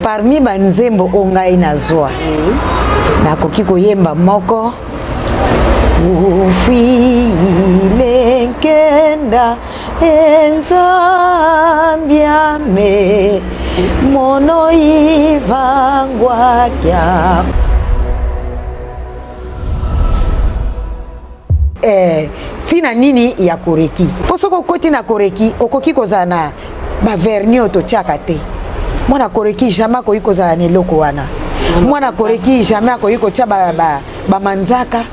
Parmi ba nzembo oyo ngai nazwa, nakoki koyemba moko Ufile nkenda enzambiame mono ivangwa kya Eh, ntina nini ya koreki? Mpo soki okoti na koreki okoki kozala na baverni oyo totyaka te. Mwana koreki jamais akoki kozala na eloko wana. Mwana koreki jamais akoki kotya bamanzaka ba, ba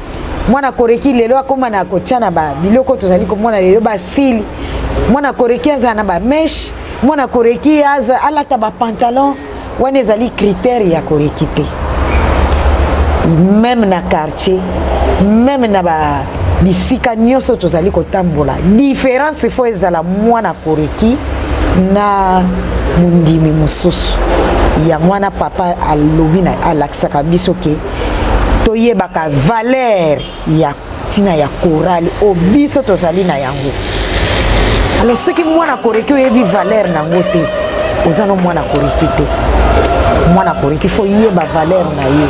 mwana koreki lelo akóma na kotya na biloko tozali komona lelo basili. Mwana koreki azala na bameshe. Mwana koreki aza alata bapantalon. Wana ezali critère ya koreki te. Meme na quartier, meme na ba bisika nyonso tozali kotambola, différence fo ezala mwana koreki na mondimi mosusu. Yango wana papa alobi na alakisaka biso ke toyebaka valeur ya ntina ya chorale oyo biso tozali na yango. Alors soki mwana koreki oyebi valeur nango te, oza no mwana koreki te. Mwana koreki fo yeba valeur na yo.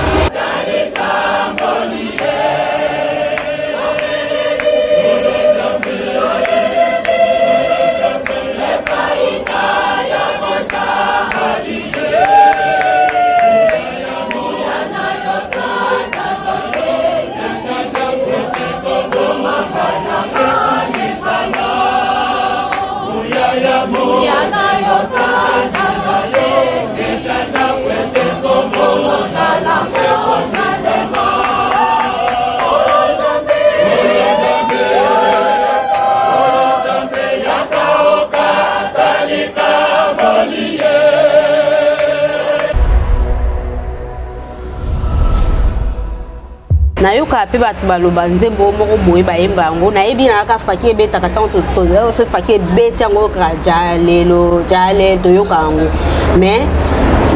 Nayokaka mpe bato baloba nzembo moko boye bayemba yango, nayebi na kaka faki ebetaka ntango so faki ebeti yango oyokaka jalelo jalelo, toyoka yango. Mais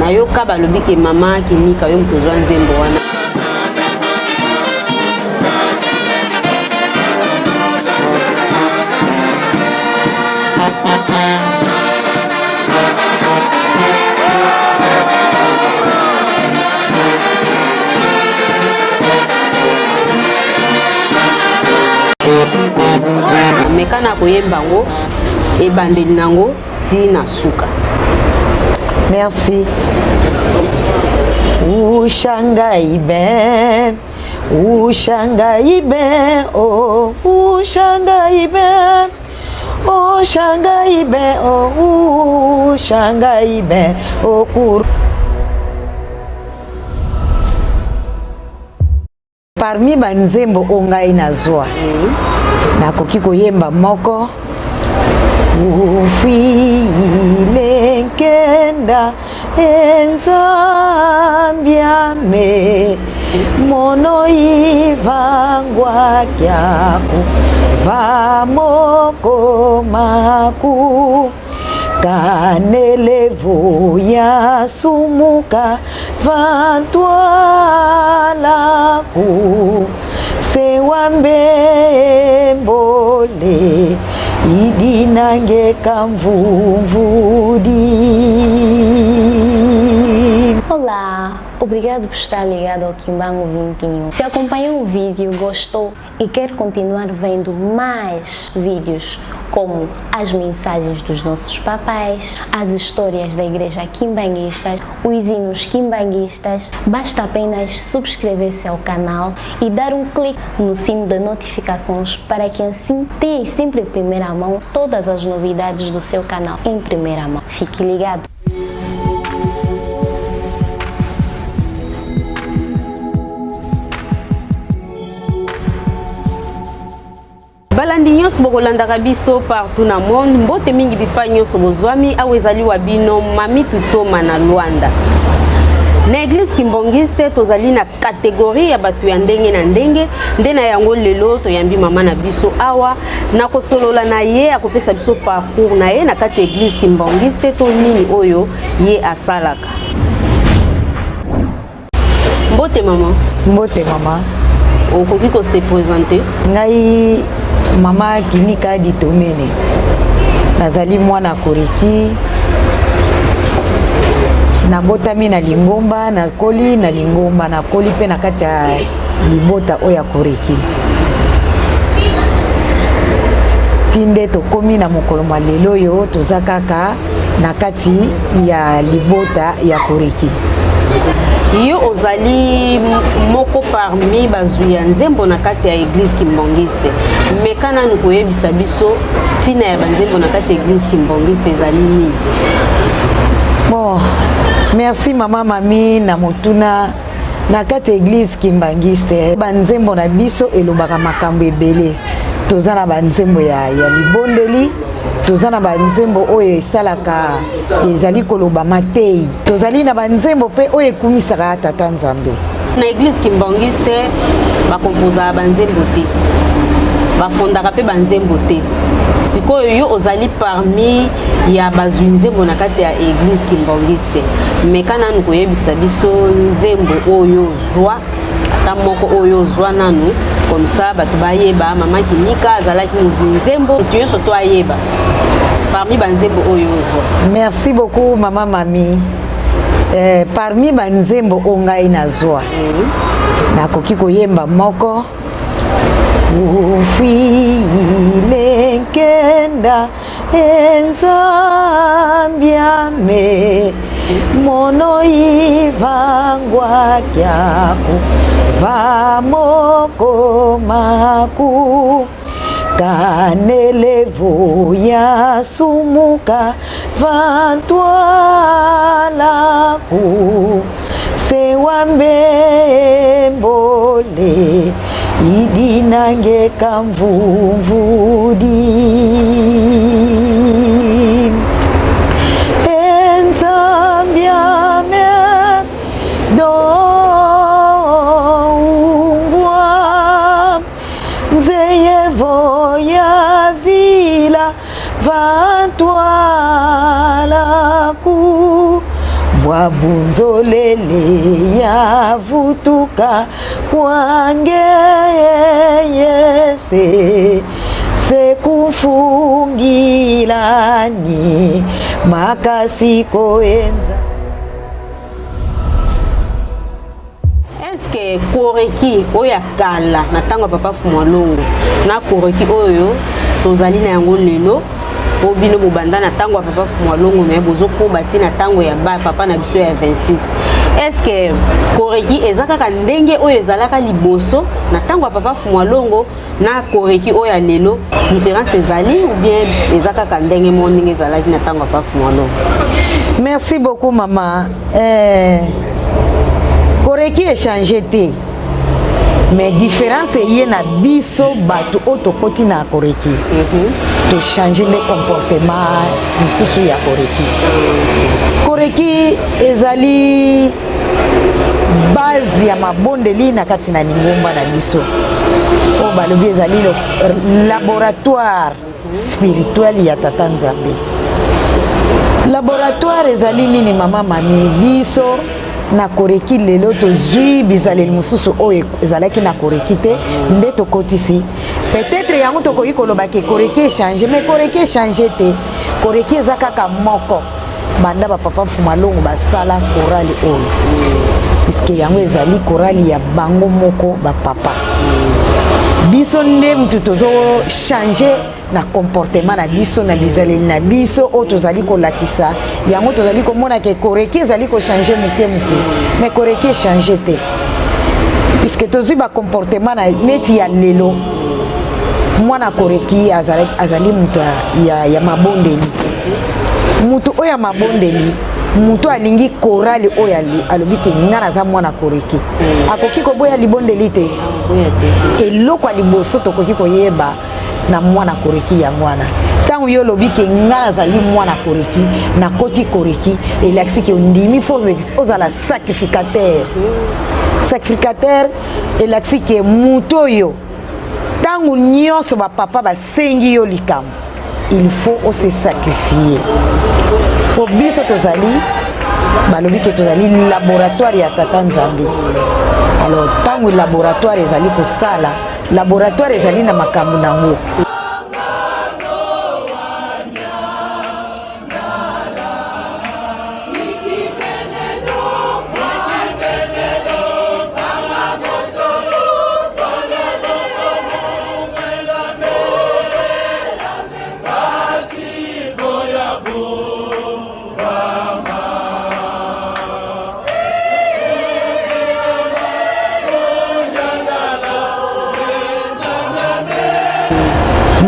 nayoka balobi ke mama Kinika yo moto ozwa nzembo wana. Meka na koyemba yango ebandeli nango ti na suka. Merci. Ushangai ben, ushangai ben, oh, ushangai ben, oh, shangai ben, oh, ushangai ben, oh, kur. Parmi banzembo oyo ngai nazwa, nakoki koyemba moko Ufile nkenda enzambiame mono ivangwa kyaku vamoko maku kanelevu ya sumuka vantwalaku sewambembole idinange kamvumvudi. Olá, obrigado por estar ligado ao Kimbangu 21. Se acompanhou o vídeo, gostou e quer continuar vendo mais vídeos como as mensagens dos nossos papais, as histórias da Igreja Kimbanguista, os hinos kimbanguistas, basta apenas subscrever-se ao canal e dar um clique no sino de notificações para que assim tenha sempre em primeira mão todas as novidades do seu canal em primeira mão. Fique ligado! Balandi nyonso bokolandaka biso partout na monde, mbote mingi bipai nyonso bozwami. Awa ezali wa bino Mami Tutoma na Luanda. Na église kimbongiste tozali na catégorie ya bato ya ndenge na ndenge, nde na yango lelo toyambi mama na biso awa na kosolola na ye, akopesa biso parcours na ye na kati ya église kimbongiste to nini oyo ye asalaka. Mbote mama. Mbote mama. Okoki ko se présenter? Ngai mama Kinika Ditomene, nazali mwana Koreki. Nabotami na lingomba, nakoli na lingomba, nakoli mpe na kati ya libota oyo ya Koreki. Ti nde tokomi na mokolo mwa lelo oyo toza kaka na kati ya libota ya Koreki. Yo ozali moko parmi bazwi ya nzembo na kati ya eglise kimbangiste. Meka nanu koyebisa biso ntina ya banzembo na kati ya eglise kimbangiste ezali nini? Bon, merci mama mami na motuna. Na kati ya eglise kimbangiste banzembo na biso elobaka makambo ebele. Toza na banzembo ya libondeli, toza na banzembo oyo esalaka ezali koloba matei, tozali na banzembo mpe oyo ekumisaka tata Nzambe. Na eglise kimbangiste bakompozaka banzembo te, bafondaka mpe banzembo te. Sikoyo yo ozali parmi ya bazwi nzembo na kati ya eglise kimbangiste, meka nanu koyebisa biso nzembo oyo ozwa, ata moko oyo ozwa nanu, comme ça bato bayeba mama Kinika azalaki mozwi nzembo, moto nyonso to ayeba parmi banzembo oyo ozwa. Merci beaucoup mama mami. Parmi banzembo oyo ngai nazwa, nakoki koyemba moko. Ufile nkenda enzambiame mono ivangwa kyaku vamoko maku kanelevu ya sumuka vantwalaku sewambe mbole idinange kamvumvudi enzambiame dongwa nzeyevo ya vila vantwalaku bwabunzolele ya vutuka kwange yese sekufungilani makasi koenza. Est-ce que Koreki oyo ya kala na ntango ya papa Fumwalongo na Koreki oyo tozali na yango lelo, po bino bobanda na ntango ya papa Fumwalongo me bozokoba ti na ntango ya ba papa na biso ya 26, est-ce que Koreki eza kaka ndenge oyo ezalaka liboso na ntango ya papa Fumwalongo na Koreki oyo ya lelo, différence ezali ou bien eza kaka ndenge moko ndenge ezalaki na ntango ya papa Fumwalongo? Merci beaucoup mama. Koreki échanger te, mais différence eye na biso bato oyo tokoti na Koreki, tochange nde comportement mosusu ya Koreki. Koreki ezali base ya mabondeli na kati na lingomba na biso, oyo balobi ezali laboratoire spirituel ya tata Nzambe. Laboratoire ezali nini mama mami? Biso na Koreki lelo tozwi bizaleli mosusu oyo ezalaki na Koreki te, nde tokotisi peut-être yango tokoki koloba ke Koreki échange, mais Koreki échange te. Koreki eza kaka moko banda ba papa Mfumalongo basala chorale oyo, puisque yango ezali chorale ya bango moko ba papa. Biso nde mutu tozo changer na comportement na biso, na bizaleli na biso oyo tozali kolakisa yango. Tozali komona ke Koreki ezali kochanger moke moke, mais Koreki échange te, puisque tozwi ba comportement na neti ya lelo. Mwana Koreki azali moto ya mabondeli, moto oyo ya mabondeli, moto alingi chorale oyo alobi ke nga naza mwana Koreki, akoki koboya libondeli te. Eloko ya liboso tokoki koyeba na mwana Koreki yango wana, ntango yo olobi ke nga nazali mwana Koreki, nakoti Koreki, elakisi ke ondimi fo ozala sacrificateur. Sacrificateur elakisi ke moto oyo ntango nyonso bapapa basengi yo likambo, il faut ose sacrifier. Po biso tozali, balobi ke tozali laboratoire ya tata Nzambe. Alors ntango laboratoire ezali kosala, laboratoire ezali na makambo nango.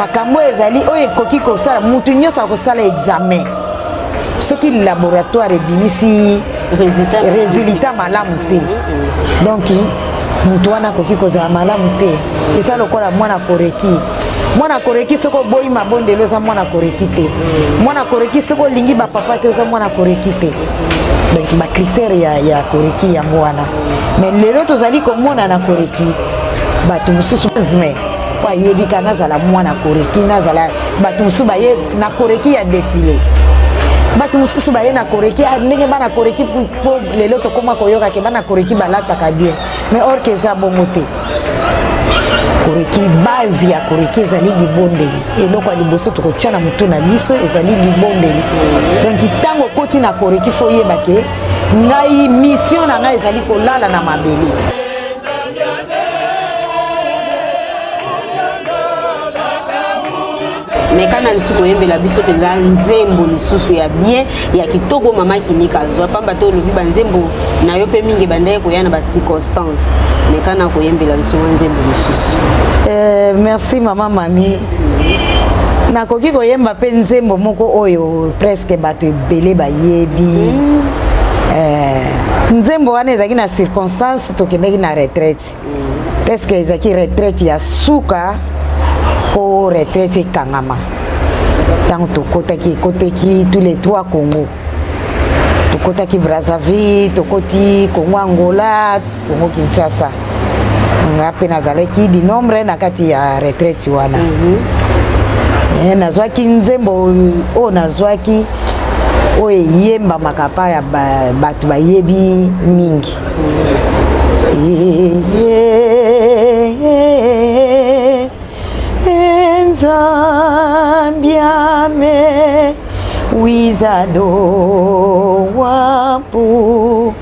Makambo ezali oyo ekoki kosala mutu nyonso akosala examen, soki laboratoire ebimisi résultat malamu te, donc mutu wana akoki kozala malamu te. Eza lokola mwana koreki. Mwana koreki, soki oboyi mabondeli, oza mwana koreki te. Mwana koreki, soki olingi bapapa te, oza mwana koreki te. Donc bacritère ya koreki yango wana. Mais lelo tozali komona na koreki bato mosusu me po ayebi ka nazala mwana koreki, nazala. Bato mosusu baye na koreki ya défilé, bato mosusu baye na koreki ndenge bana koreki, mpo lelo tokóma koyoka ke bana koreki balataka bien, mais or ke eza bongo te. Koreki, base ya koreki ezali libondeli. Eloko ya liboso tokotia na motu na biso ezali libondeli. Donc ntango okoti na koreki, faut oyeba ke ngai, mission na ngai ezali kolala na mabele. Mekana lisusu koyembela biso mpenza nzembo lisusu ya bien, ya kitoko, mama Kinika azwa, pamba te olobi banzembo na yo mpe mingi ebandaki koya na bacirconstance. Mekana koyembela biso mwa nzembo lisusu. Merci mama Mami. Nakoki koyemba mpe nzembo moko oyo presque bato ebele bayebi. Nzembo wana ezalaki na circonstance, tokendaki na retraite. Presque ezalaki retraite ya suka mpo retraite ekangama. Ntango tokotaki, ekotaki tous les trois Congo. Tokotaki Brazzaville, tokoti Congo Angola, Congo Kinshasa. Nga mpe nazalaki du nombre na kati ya retraite wana. Nazwaki nzembo oyo, nazwaki oyo eyembamaka pa ya bato bayebi mingi. Nzambi ame wizado wapu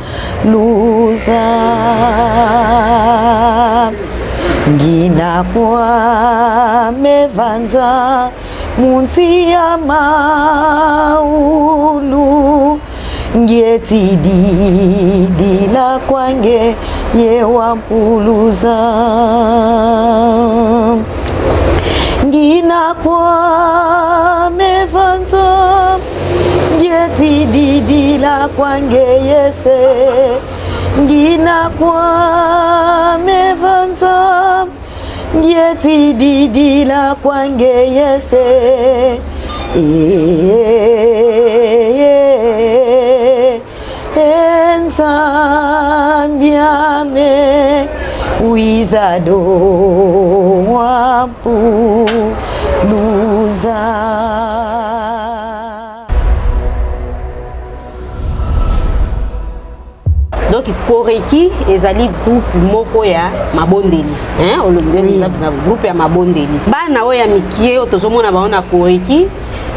luza ngina kwa mevanza munsi ya maulu ngietididila kwange ye wampuluza ngina kwa mevanza ngietididila kwange yese ngina kwa mevanza ngietididila kwange yese. Nzambi ame wizado wampuluza. Donc koreki ezali groupe moko ya mabondeli, hein? Olobi Oui. na groupe ya mabondeli. Bana oyo ya mikie oyo tozomona bango na koreki,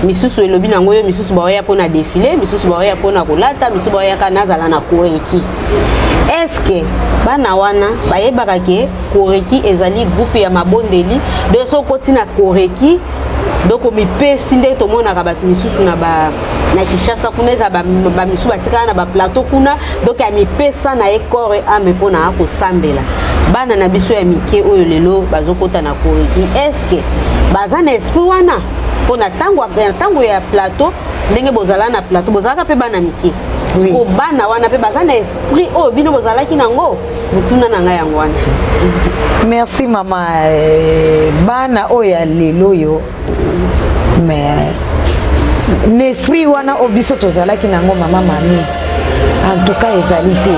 misusu elobi nango oyo, misusu baoya mpona défilé, misusu baoya mpona kolata, misusu baoyaka nazala na koreki. Est-ce bana wana bayebaka ke koreki ezali groupe ya mabondeli? Donc so okoti na koreki, donc omipesi. Ndenge tomonaka bato misusu na ba na Kinshasa kuna, eza bamisusu batikala na baplateau kuna, donc amipesa na ye corps et âme mpona kosambela. Bana na biso ya mike oyo lelo bazokota na koreki, est-ce baza na esprit wana? Mpo na ntango ya plateau, ndenge bozala na plateau, bozalaka mpe bana mike. Oui. Sikoyo bana wana mpe baza na esprit oyo bino bozalaki nango? Motuna na ngai yango wana. Merci mama. Bana oyo ya lelo oyo, mais na esprit wana oyo biso tozalaki nango, mama Mami, en tout cas ezali te.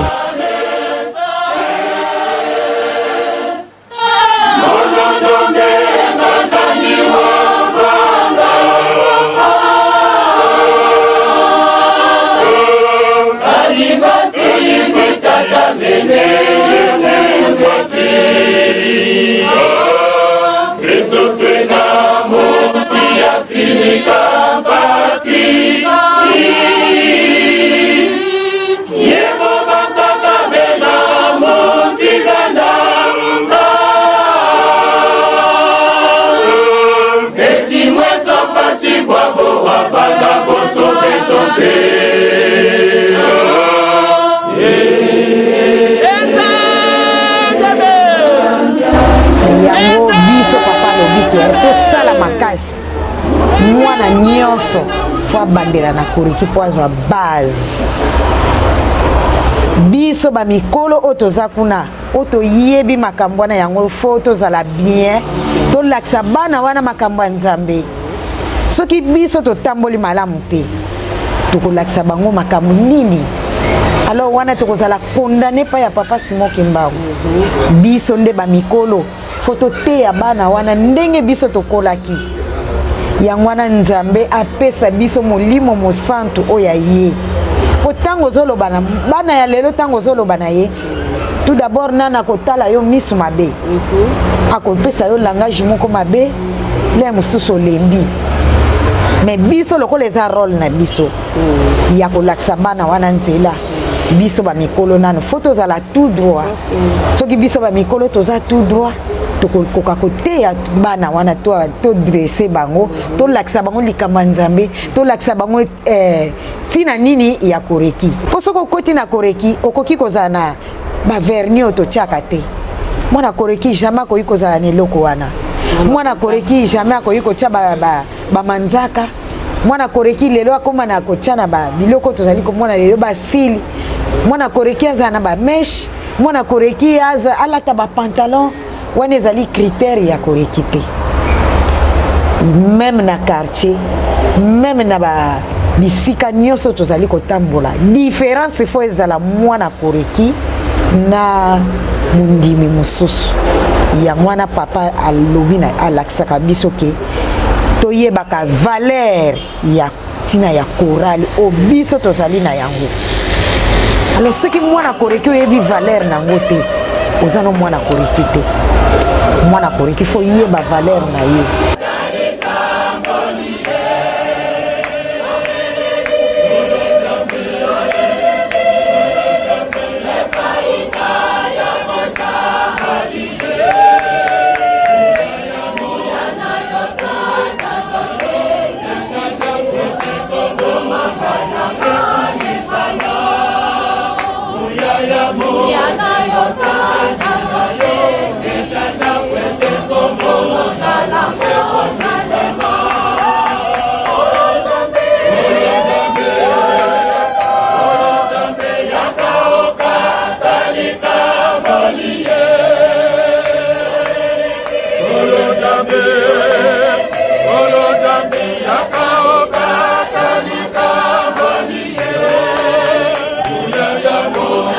Yango biso, papa alobi ke tosala makasi. nyonso fo abandela na koreki mpo azwa base. Biso bamikolo oyo toza kuna, oyo toyebi makambo wana, yango fo tozala bien, tolakisa bana wana makambo ya Nzambe. Soki biso totamboli malamu te, tokolakisa bango makambo nini? Alors wana tokozala condamné epai ya Papa Simon Kimbangu. Biso nde bamikolo fo toteya bana wana ndenge biso tokolaki. Yango wana Nzambe apesa biso Molimo Mosantu oyo ya ye, mpo ntango ozoloba na bana ya lelo, ntango ozoloba na ye, tout d'abord nana akotala yo miso mabe, akopesa yo langage moko mabe, le mosusu olembi. Mais biso, lokola eza rôle na biso ya kolakisa bana wana nzela, biso bamikolo nano fo tozala tout droit. Soki biso bamikolo toza tout droit, tokokoka koteya bana wana, todresser bango, tolakisa bango likambo ya Nzambe, tolakisa bango ntina nini ya koreki. Mpo soki okoti na koreki, okoki kozala na bavernis oyo totiaka te. Mwana koreki jamais akoki kozala na eloko wana. Mwana koreki jamais akoki kotia bamanzaka. Mwana koreki lelo akóma na kotia na biloko tozali komona lelo, basili. Mwana koreki azala na bamèches, mwana koreki aza alata bapantalon. Wana ezali critère ya koreki te. Même na quartier, même na ba bisika nyonso tozali kotambola, différence fo ezala mwana koreki na mondimi mosusu. Yango wana papa alobi na alakisaka biso ke toyebaka valeur ya ntina ya chorale oyo biso tozali na yango. Alors soki mwana koreki oyebi valeur nango te, oza no mwana koreki te. Mwana koreki fo yeba valeur na ye.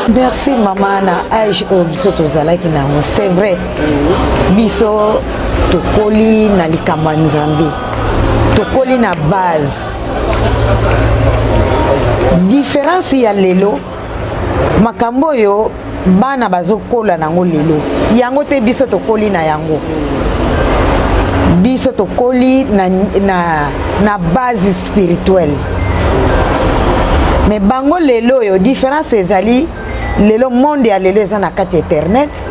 Merci mama. Na age oyo biso tozalaki nango, c'est vrai, biso tokoli na likambo ya Nzambe, tokoli na base. Différence ya lelo, makambo oyo bana bazokola nango lelo, yango te biso tokoli na yango. Biso tokoli na base spirituelle, mais bango lelo oyo, différence ezali lelo, monde ya lelo eza na kati ya internet,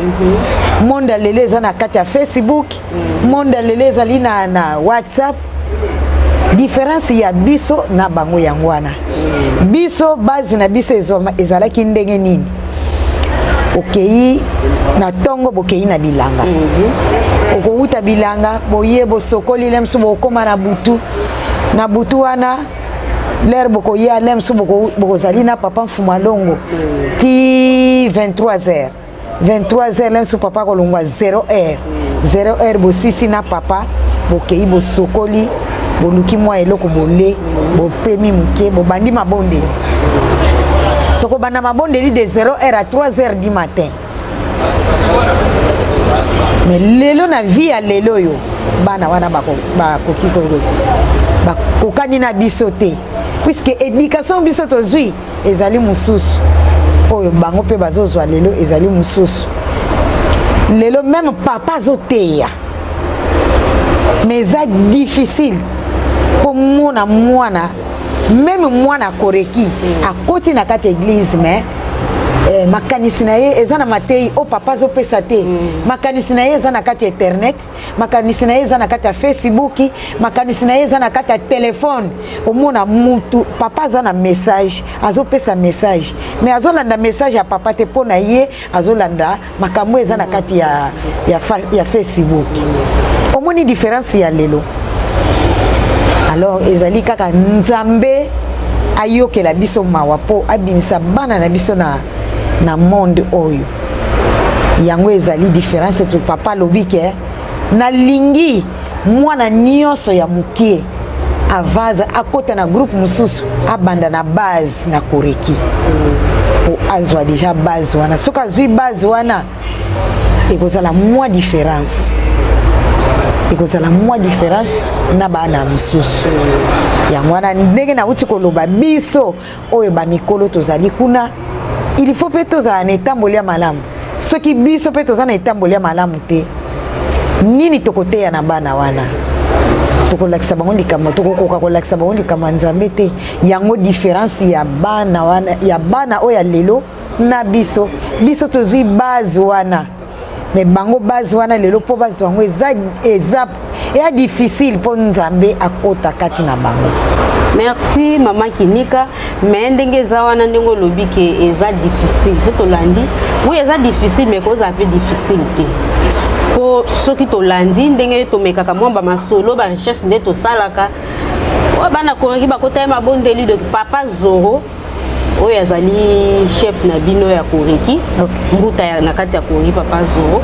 monde ya lelo eza na kati ya Facebook, monde ya lelo ezali na WhatsApp. Différence ya biso na bango yango wana. Biso, base na biso ezalaki ndenge nini? Okei na ntongo, bokei na bilanga, okowuta bilanga, boye bosokoli, le mosusu bokóma na butu. Na butu wana, l'heure bokoya, le mosusu bokozali na papa Mfumu Alongo ti 23 heures. 23 heures, le mosusu papa kolongwa 0 heure. 0 heure bosisi na papa, bokei, bosokoli, boluki mwa eloko bole, bopemi moke, bobandi mabondeli. Tokobanda mabondeli de 0 heure à 3 heures du matin. Mais lelo, na vie ya lelo oyo, bana wana bakoki bakokani na biso te, puisque éducation biso tozwi ezali mosusu, oyo bango mpe bazozwa lelo ezali mosusu. Lelo même papa azoteya, mais eza difficile mpo mona mwana, même mwana akoreki, akoti na kati ya église, mais makanisi na ye eza na matei oyo papa azopesa te. Makanisi na ye eza na kati ya internet, makanisi na ye eza na kati ya Facebook, makanisi na ye eza na kati ya telefone. Omona mutu, papa aza na message, azopesa message, mais azolanda message ya papa te. Mpo na ye azolanda makambo eza na kati ya Facebook. Omoni différence ya lelo? Alors ezali kaka Nzambe ayokela biso mawa mpo abimisa bana na biso na, na monde oyo. Yango ezali différence. To papa alobi ke nalingi mwana nyonso ya moke avaza akota na groupe mosusu, abanda na base na Koreki mpo azwa deja base wana. Soki azwi base wana, ekozala mwa différence, ekozala mwa différence na bana mosusu. Yango wana ndenge nauti koloba, biso oyo bamikolo tozali kuna, il faut mpe tozala na etamboli ya malamu. Soki biso mpe toza na etamboli ya malamu te, nini tokoteya na bana wana? Tokolakisa bango likambo, tokokoka kolakisa bango likambo ya Nzambe te. Yango différence ya bana wana, ya bana oyo ya lelo na biso. Biso tozwi base wana, mais bango base wana lelo mpo bazwa yango eza eya difficile, mpo Nzambe akota kati na bango. Merci, mama Kinika. Mais ndenge eza wana, ndenge olobi ke eza difficile, so tolandi, oui, eza difficile, mais kozala mpe difficile te, mpo soki tolandi ndenge tomekaka mwa bamasolo, barecherche nde tosalaka, oyo bana Koreki bakota ye mabondeli. Donc papa Zoro oyo azali chef na bino ya Koreki, mbuta na kati ya Koreki, papa Zoro.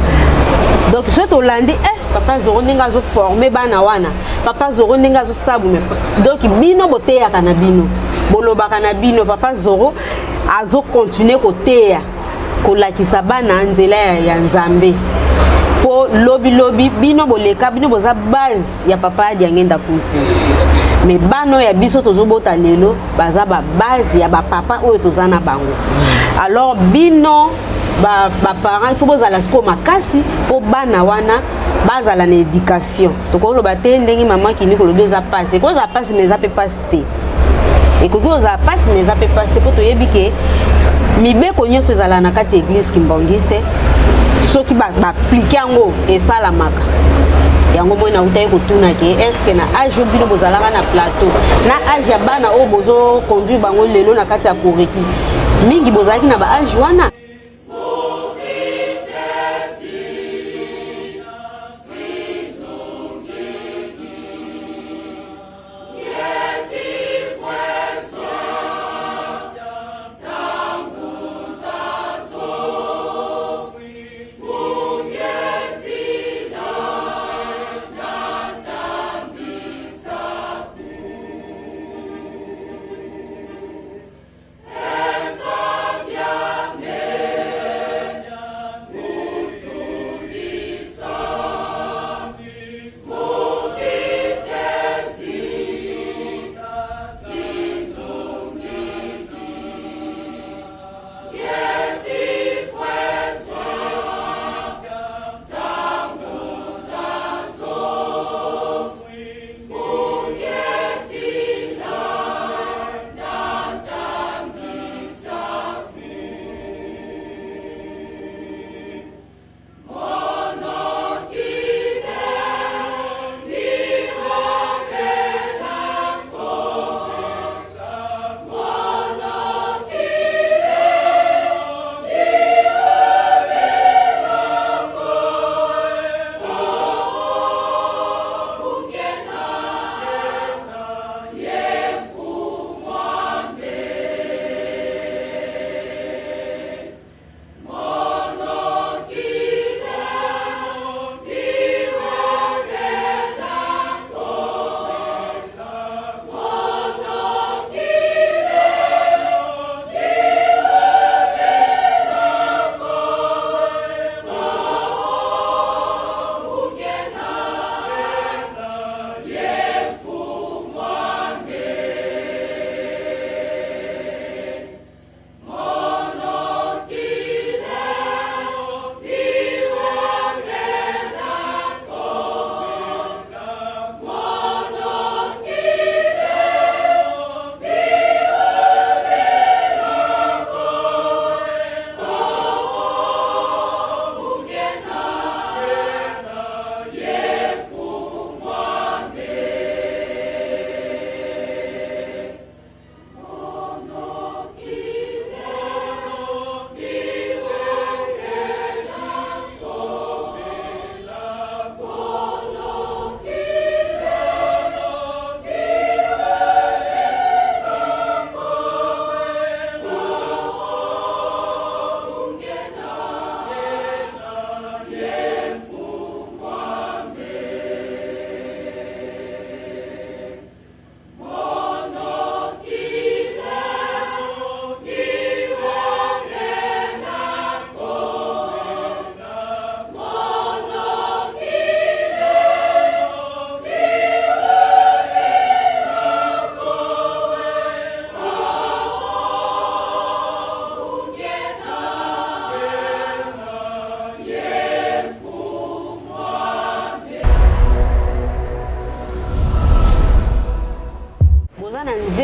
Donc so tolandi papa Zoro ndenge azoforme bana wana, papa Zoro ndenge azosabu, donc bino boteyaka na bino, bolobaka na bino, papa Zoro azokontinue koteya, kolakisa bana nzela ya Nzambe, mpo lobilobi bino boleka, bino boza base ya papa Adiangenda Kuti. Mais bana oyo ya biso tozobota lelo baza babase ya bapapa oyo toza na bango. Alors bino baparent, il faut bozala sikoyo makasi mpo bana wana bazala na éducation. Tokoloba te ndenge mama Kini koloba eza pasi, ekozala pasi, mais eza mpe pasi te. Ekoki kozala pasi, mais eza mpe pasi te, mpo toyebi ke mibeko nyonso ezala na kati ya église kimbangiste, soki baappliquer yango, esalamaka. Yango moi nautaki kotuna ke est-ce na age oyo bino bozalaka na plateau, na age ya bana oyo bozoconduire bango lelo na kati ya Koreki, mingi bozalaki na baage wana?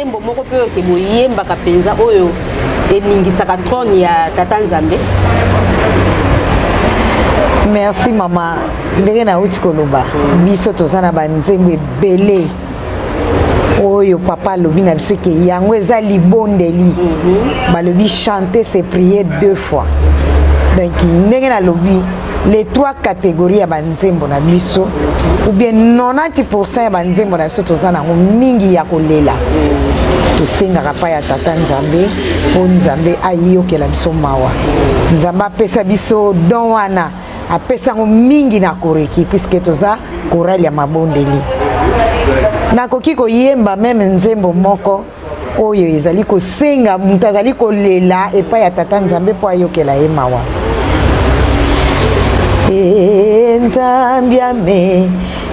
nzembo moko mpe oyo ke boyembaka mpenza oyo eningisaka trône ya tata Nzambe? Merci mama. Ndenge nauti koloba, biso toza na banzembo ebele oyo papa alobi na biso ke yango eza libondeli. Balobi chanter, c'est prier deux fois. Donc ndenge nalobi, les trois catégories ya banzembo na biso, ou bien 90% ya banzembo na biso, toza nango mingi ya kolela. Tosengaka pa ya tata Nzambe mpo Nzambe ayokela biso mawa, Nzambe apesa biso don wana, apesa yango mingi na Koreki, puisque toza chorale ya mabondeli. Nakoki koyemba même nzembo moko oyo ezali kosenga moto azali kolela epai ya tata Nzambe mpo ayokela ye mawa. E Nzambe ame,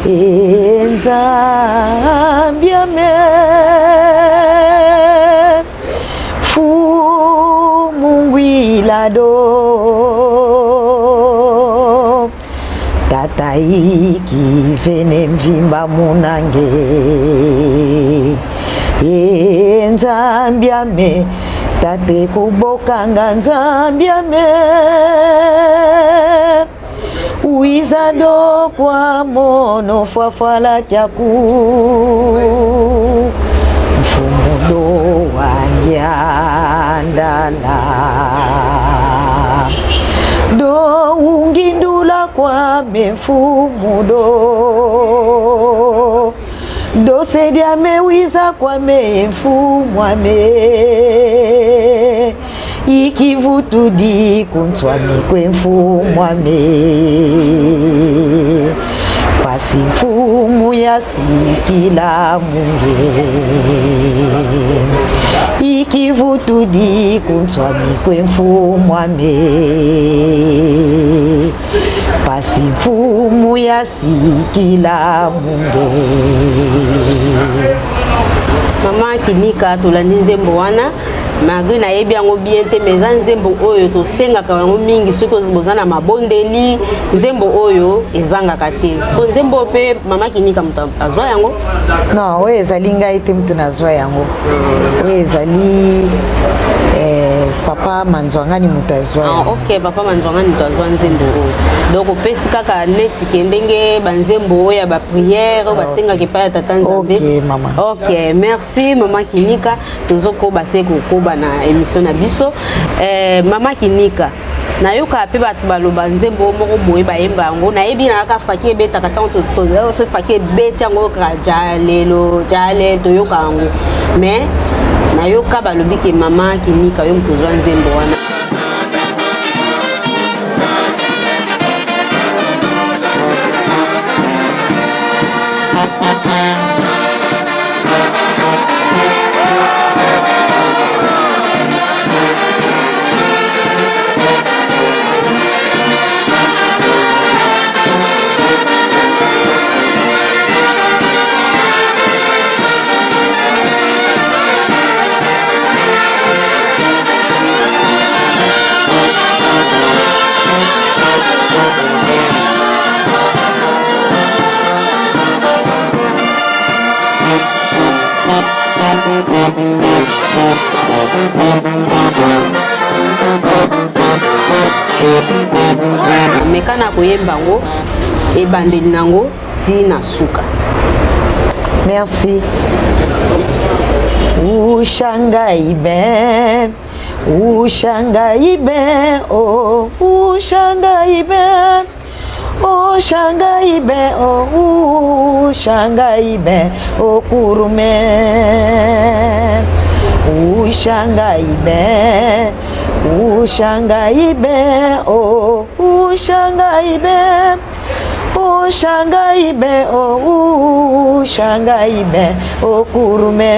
e Nzambe ame, fumungwilado tata iki vene mvimba munange. E Nzambe ame, tate kubokanga Nzambe ame, uizado kwa mono fwafwala kyaku mfumudo wangyandala do ungindula kwame mfumudo dosediame wiza kwame mfumwame ikivutudi kuntswami kwemfumwame pasi mfumu yasikila munge ikivutudi kuntswami kwemfumwame pasi mfumu yasikila munge. Mama Kinika, tolandi nzembo wana. Malgré nayebi yango bien te, mais eza nzembo oyo tosengaka yango mingi soki boza na mabondeli. Nzembo oyo ezangaka te. Po nzembo oyo mpe mama Kinika moto azwa yango? Non, oyo ezali ngai te moto nazwa yango. Oyo ezali papa Manzwangani moto azwa yango. Ok, papa Manzwangani moto azwa nzembo oyo. Donc opesi kaka neti ke ndenge banzembo oyo ya baprière oyo basengaka epai ya tata Nzambe. Ok mama. Ok, merci mama Kinika. Tozokoba se kokoba na émission na biso. Mama Kinika, nayoka mpe bato baloba nzembo moko boye bayemba yango, nayebi na kaka faki ebetaka ntango so faki ebeti yango, oyokaka jalelo jalelo, toyoka yango. Mais nayoka balobi ke mama Kinika, yo moto ozwa nzembo wana. Meka na koyemba yango ebandeli nango ti na suka. Merci. Ushangai ben, ushangai ben, oh, ushangai ben, oh, shangai ben, oh, ushangai ben, oh, kurume. Ushangai ben, ushangai ben, oh, ushangai ben, oh, shangai ben, oh, ushangai ben, oh, kurume.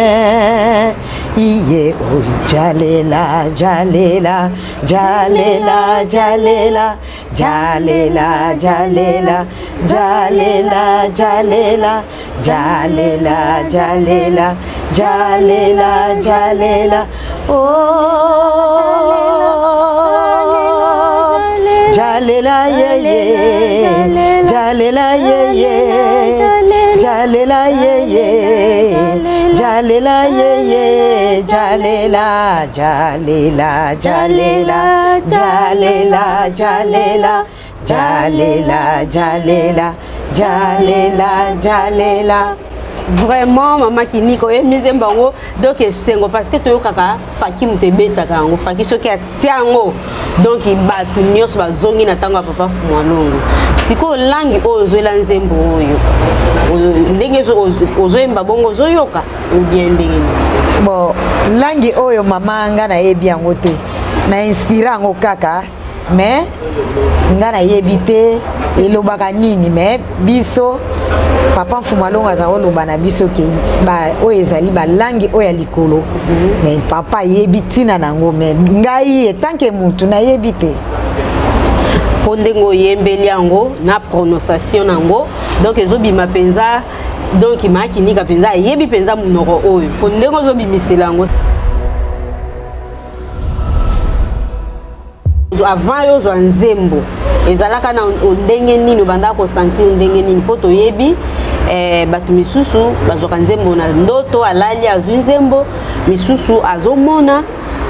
Iye, oh, jalela, jalela, jalela, jalela, jalela, jalela, jalela, jalela, jalela, jalela, jalela, jalela, oh, jalela, ye ye, jalela, ye ye, jalela, ye ye. Jalela yeye, jalela, jalela, jalela, jalela, jalela, jalela, jalela, jalela, jalela. Vraiment mama Kiniko oyembi nzembo yango donc esengo parce que toyokaka faki moto ebetaka yango faki soki atia yango donc bato nyonso bazongi na ntango ya papa Fumwalongo. Sikoyo langi oyo ozwela nzembo oyo ndenge ozoyemba bongo ozoyoka ou bien ndenge nini? Bon, langi oyo mama nga nayebi yango te, na inspire yango kaka, mais nga nayebi te elobaka nini. Mais biso papa Mfumalongo aza koloba na biso ke oyo ezali balangi oyo ya likolo, mais papa ayebi ntina nango, mais ngai etanke mutu nayebi te. Mpo ndenge oyembeli yango na prononciation nango, donc ezobima mpenza, donc Makinika mpenza ayebi mpenza monoko oyo, mpo ndenge ozobimisela yango. Avant yo ozwa nzembo, ezalaka na ndenge nini? Obandaka kosentir ndenge nini? Mpo toyebi bato misusu bazwaka nzembo na ndoto, alali azwi nzembo, misusu azomona,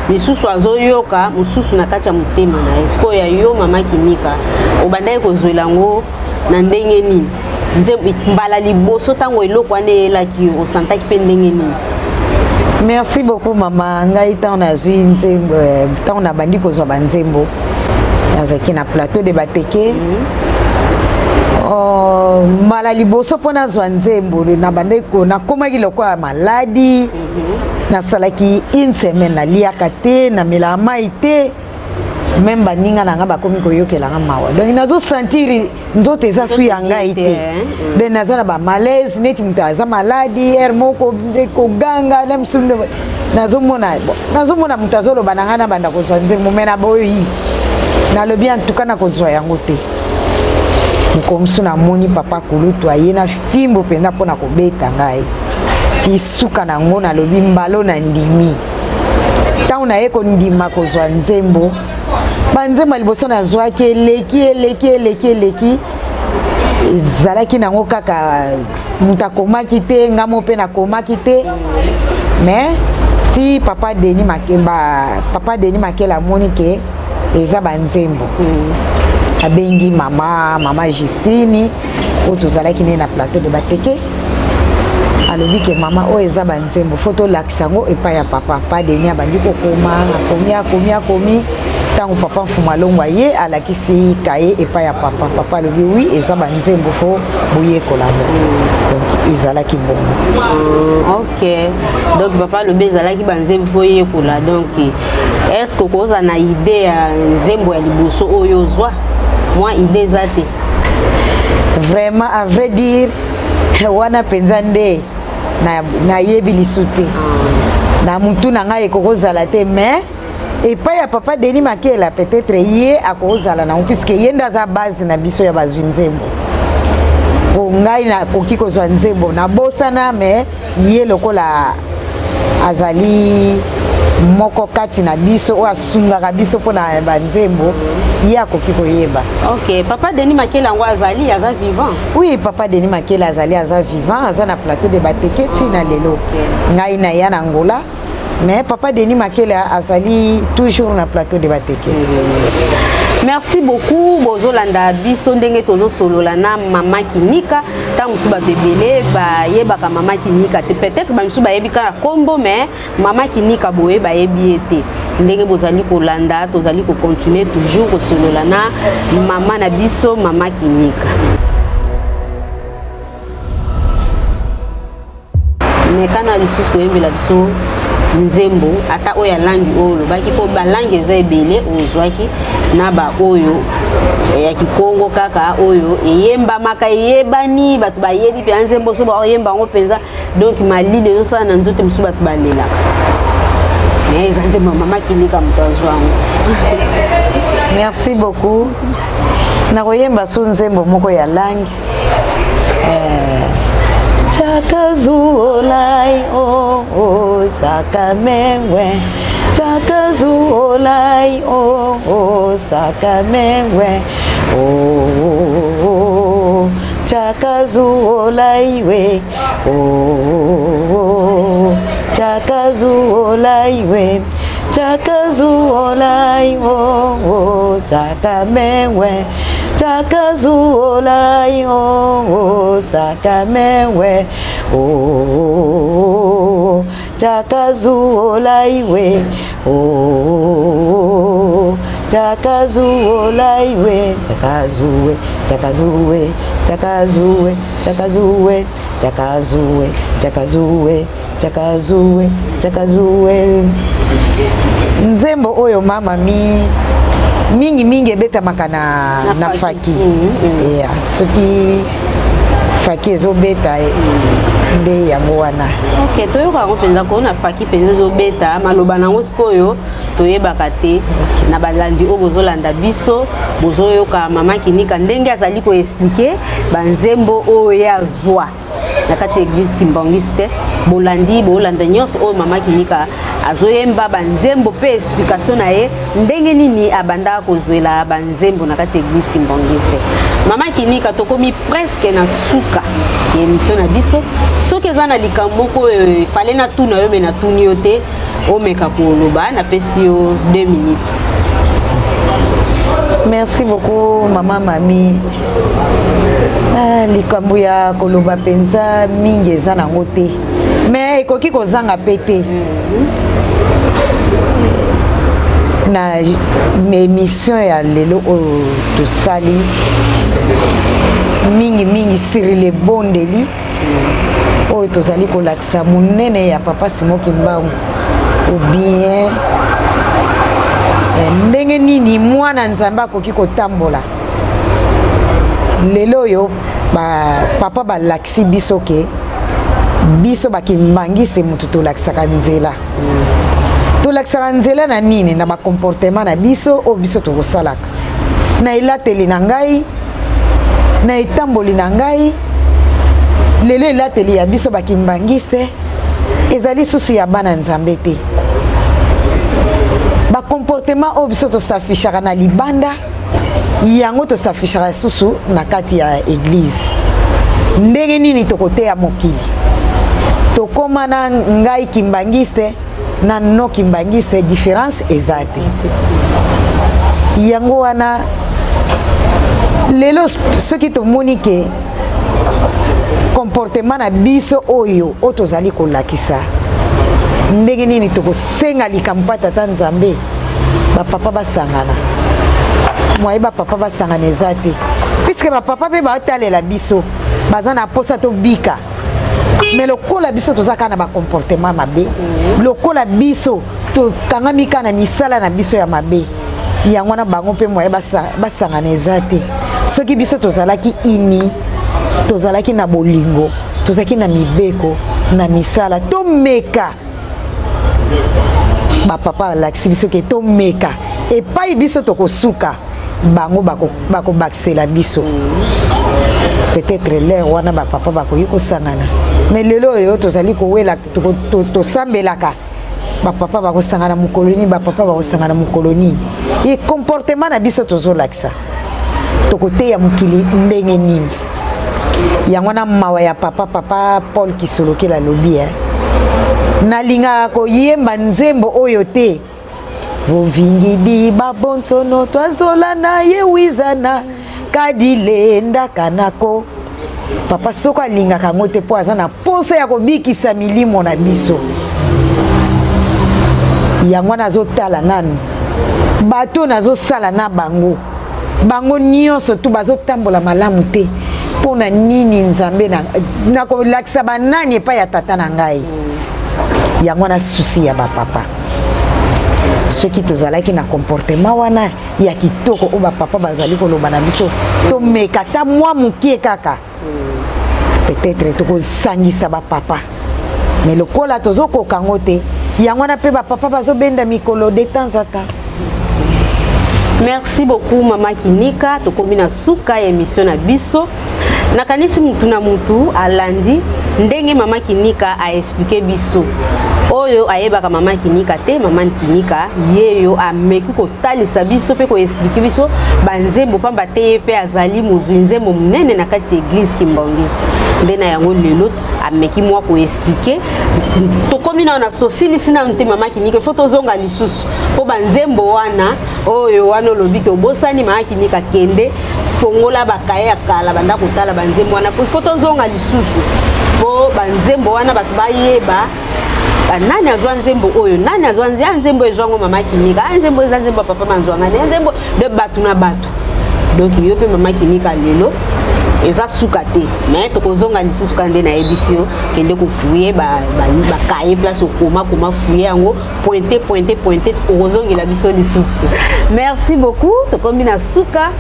misusu azoyoka, mosusu na kati ya motema na ye. Sikoyo ya yo mama Kinika, obandaki kozwela yango na ndenge nini? Mbala liboso ntango eloko wana eyelaki yo, osantaki mpe ndenge nini? Merci beaucoup mama. Ngai ntango nazwi nzembo, ntango nabandi kozwa banzembo, nazalaki na plateau de Bateke. Mbala liboso mpo nazwa nzembo, nabandaki nakomaki lokola maladi. Nasalaki une semaine naliaka te, namelaka mai te, même baninga na nga bakomi koyokela nga mawa. Donc nazosentir nzoto eza su ya ngai te, donc naza na bamalaise neti moto aza maladi, heure moko koganga na mosusu. Nazomona, bon, nazomona moto azoloba na ngai nabanda kozwa nzembo, me naboyi, nalobi en tout cas nakozwa yango te. Mokolo mosusu namoni papa kulutu aye na fimbo mpenza mpona kobeta ngai ti suka nango. Nalobi mbalo na ndimi. Ntango naye kondima kozwa nzembo, banzembo ya liboso nazwaki eleki eleki eleki eleki, ezalaki nango kaka moto akomaki te, nga mo mpe nakomaki te. Mais ti papa Denis Makemba, papa Denis Makela amoni ke eza banzembo, abengi mama Justine oyo tozalaki nde na plateau de Bateke. Alobi ke mama, oyo eza banzembo, fo tolakisa yango epai ya papa. Pa Denis abandi kokoma, akomi, akomi, akomi. Ntango papa Mfumu alongwa, ye alakisi kaye epai ya papa, papa alobi oui, eza banzembo, fo boyekola yango. Donc ezalaki bongo. Ok, donc papa alobi ezalaki banzembo, fo yekola. Donc est ce que okozala na idée ya nzembo ya liboso oyo ozwa? Mwa idée eza te? Vraiment, à vrai dire, wana mpenza nde nayebi lisu te, na mutu na ngai ekokozala te. Mais epai ya papa Denis Makela, peut-être ye akozala nango, puisque ye nde aza base na biso ya bazwi nzembo. Po ngai nakoki kozwa nzembo, nabosana, mais ye lokola azali moko kati na biso oyo asungaka biso mpona banzembo, ye akoki koyeba. Ok, papa Denis Makela yango azali, aza vivant? Oui, papa Denis Makela azali, aza vivant, aza na plateau de Bateke ntina lelo. Ngai na ya na Angola, mais papa Denis Makela azali toujours na plateau de Bateke. Merci beaucoup. Bozolanda biso ndenge tozosolola na mama Kinika. Ntango mosusu bato ebele bayebaka mama Kinika te, peut-être bamisusu bayebi kaka nkombo, mais mama Kinika boye bayebi ye te. Ndenge bozali kolanda, tozali kocontinue toujours kosolola na mama na biso, mama Kinika. Mekana lisusu koyembela biso nzembo ata oyo ya langi oyo olobaki, mpo balangi eza ebele oyo ozwaki na baoyo ya kikongo kaka oyo eyembamaka, eyebani, bato bayebi mpenza nzembo so baoyemba yango mpenza, donc malili ezosala na nzoto mosusu, bato balelaka. Mais eza nzembo ya mama Kinika moto azwa yango. Merci beaucoup. Nakoyemba so nzembo moko ya langue. Chakazuolai oh oh sakamengwe, chakazuolai oh oh sakamengwe oh oh, oh. Chakazuola iwe oh, oh, oh. Chakazuola iwe Chakazuola iwe oh, oh. Chakamewe Chakazuola iwe oh, oh. Chakamewe oh, oh, oh. Chakazuola iwe oh, oh, oh. Chakazuola iwe Chakazuwe Chakazuwe Chakazuwe Chakazuwe Chakazuwe Chakazuwe Chakazuwe Chakazuwe. Nzembo oyo mama mi mingi mingi ebetamaka na, na, na faki, Yeah, soki faki ezobeta nde yango wana. Ok, toyoka yango mpenza kona faki mpenza ezobeta maloba nango sikoyo toyebaka te. Na balandi oyo bozolanda biso, bozoyoka mama Kinika ndenge azali koexpliquer banzembo oyo ye azwa na kati ya église kimbangiste. Bolandi, bolanda nyonso oyo mama Kinika azoyemba banzembo mpe explication na ye ndenge nini abandaka kozwela banzembo na kati ya église kimbangiste. Mama Kinika, tokomi presque na suka ya émission na biso. Soki eza na likambo moko oyo efale natuna yo me natuni yo te, omeka koloba, napesi yo 2 minutes. Merci beaucoup, mama Mami. Ah, likambo ya koloba mpenza mingi eza nango te, me ekoki kozanga mpe te. Na émission ya lelo oyo tosali mingimingi sur lebondeli oyo tozali kolakisa monene ya papa Simon Kimbangu, ou bien ndenge nini mwana Nzambe akoki kotambola. Lelo oyo ba papa balakisi biso ke biso bakimbangiste motu tolakisaka nzela. Tolakisaka nzela na nini? Na bacomportement na biso oyo biso tokosalaka, na elateli na ngai, na etamboli na ngai. Lelo elateli ya biso bakimbangiste ezali susu ya bana Nzambe te. Bacomportement oyo biso tosafishaka na libanda, yango tosafishaka susu na kati ya église. Ndenge nini tokoteya mokili? Tokóma na ngai kimbangiste na no kimbangiste, différence eza te. Yango wana lelo soki tomoni ke comportement na biso oyo oyo tozali kolakisa, ndenge nini tokosenga likambo mpa tata Nzambe bapapa basangana? Mwaye bapapa basangana eza te, puisque bapapa mpe baotalela biso, baza na posa tobika. Me lokola biso toza kaka na bacomportement mabe, lokola biso tokangami kaka na misala na biso ya mabe, yango wana bango mpe mwaye basangana eza te. Soki biso tozalaki ini, tozalaki na bolingo, tozalaki na mibeko na misala, tomeka. Bapapa balakisi biso ke tomeka epai biso tokosuka, bango bakobakisela biso. Peut-être l'heure wana bapapa bakoki kosangana. Mais lelo oyo tozali kowela, tosambelaka bapapa bakosangana mokolo nini, bapapa bakosangana mokolo nini? E comportement na biso tozolakisa, tokoteya mokili ndenge nini? Yango wana mawa ya papa, papa Paul Kisolokela alobi, eh? Nalingaka koyemba nzembo oyo te: vovingidi babonsono twazola na ye wizana kadilenda kanako. Papa soko alingaka yango te, mpo aza na posa ya kobikisa milimo na biso. Yango wana azotala nanu bato nazosala na bango, bango nyonso tu bazotambola malamu te. Mpo na nini? Nzambe, nakolakisa banani epai ya tata na ngai? Yango wana souci ya bapapa. Soki tozalaki na comportement wana ya kitoko oyo bapapa bazali koloba na biso, tomeka ata mwa mokie kaka, peut-être tokosangisa bapapa. Mais lokola tozokoka yango te, yango wana mpe bapapa bazobenda mikolo de temps à temps. Merci beaucoup mama Kinika, tokomi na suka ya émission na biso. Nakanisi mutu na mutu alandi ndenge mama Kinika a expliquer biso. Oyo ayebaka mama Kinika te, mama Kinika yeyo ameki kotalisa biso mpe koexpliquer biso banzembo, pamba te ye mpe azali mozwi nzembo monene na kati ya église kimbangiste. Nde na yango lelo ameki mwa koexpliquer. Tokomi nano na sosilisi nano te mama Kinika, ifo tozonga lisusu mpo banzembo wana oyo wana olobi ke obosani. Mama Kinika, kende fongola bakaye ya kala, banda kotala banzembo wana, po ifo tozonga lisusu mpo banzembo wana bato bayeba nani azwa nzembo oyo, nani azwa nzembo oyo, ezwango mama Kinika, a nzembo eza nzembo ya papa Manzwangani, nzembo de bato na bato. Donc yo mpe mama Kinika, lelo eza suka te, mais tokozonga lisusu. Ka nde nayebisi yo, kende kofouiller bakaye, place okoma koma, fouiller yango, pointe pointe pointe, okozongela biso lisusu. Merci beaucoup, tokomi na suka.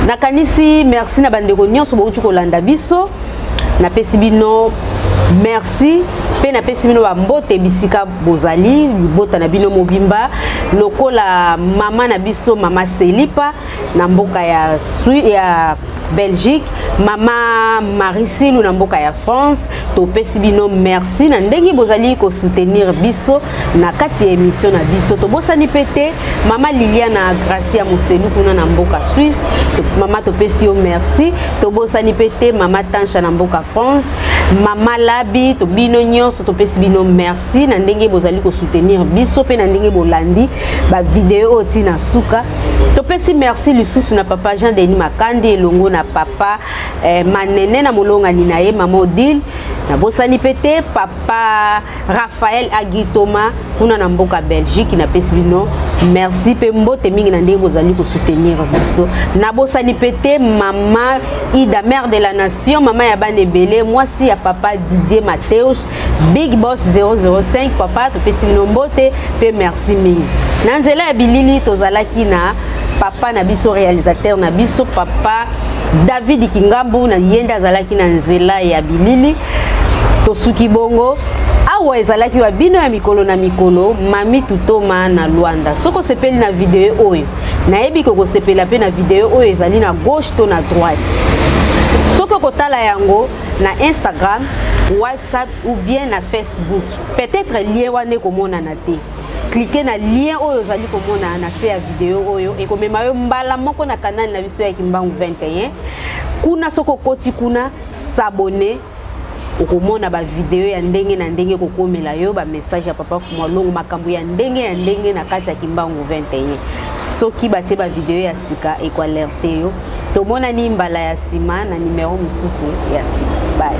Nakanisi merci na bandeko nyonso bouti kolanda biso. Napesi bino merci mpe napesi bino bambote bisika bozali, libota na bino mobimba, lokola mama na biso mama Selipa na mboka ya Belgique, mama Marisilu na mboka ya France. Topesi bino merci na ndenge bozali kosoutenir biso na kati ya émission na biso. Tobosani mpe te mama Liliana Gracia Moselu kuna na mboka Suisse. Mama, topesi yo merci. Tobosani mpe te mama Tansha na mboka France, mama Labi. To bino nyonso, topesi bino merci na ndenge bozali kosoutenir biso mpe na ndenge bolandi bavideo oyo ntina suka. Topesi merci lisusu na papa Jean Denis Makandi elongo na papa Manene na molongani na ye mama Odile. Nabosani mpe te papa Raphaël Agitoma kuna na mboka Belgique. Napesi bino merci mpe mbote mingi na ndenge bozali kosoutenir biso. Nabosani mpe te mama Ida, mère de la nation, mama ya bana ebele, mwasi ya papa Didier Mateus, Big Boss 005. Papa, topesi bino mbote mpe merci mingi. Na nzela ya bilili tozalaki na papa na biso, réalisateur na biso, papa David Kingambu, na ye nde azalaki na nzela ya bilili. Tosuki bongo awa. Ezalaki wa bino ya mikolo na mikolo, Mami Tutoma na Lwanda. Soki osepeli na video oyo, nayebi ke kosepela mpe na video oyo ezali na gauche to na droite. Soki okotala yango na Instagram, WhatsApp ou bien na Facebook, peut-être lien wana ekomonana te. Clique na lien oyo ozali komona na se ya video oyo, ekomema yo mbala moko na kanal na biso ya Kimbangu 21. Kuna, soki okoti kuna, s'abonner, okomona bavideo ya ndenge na ndenge kokomela yo, bamessage ya papa Fumwa Longo, makambo ya ndenge ya ndenge na kati ya Kimbangu 21. Soki batie bavideo ya sika, ekoalerter yo. Tomonani mbala ya nsima na nimero mosusu ya sika. Bye.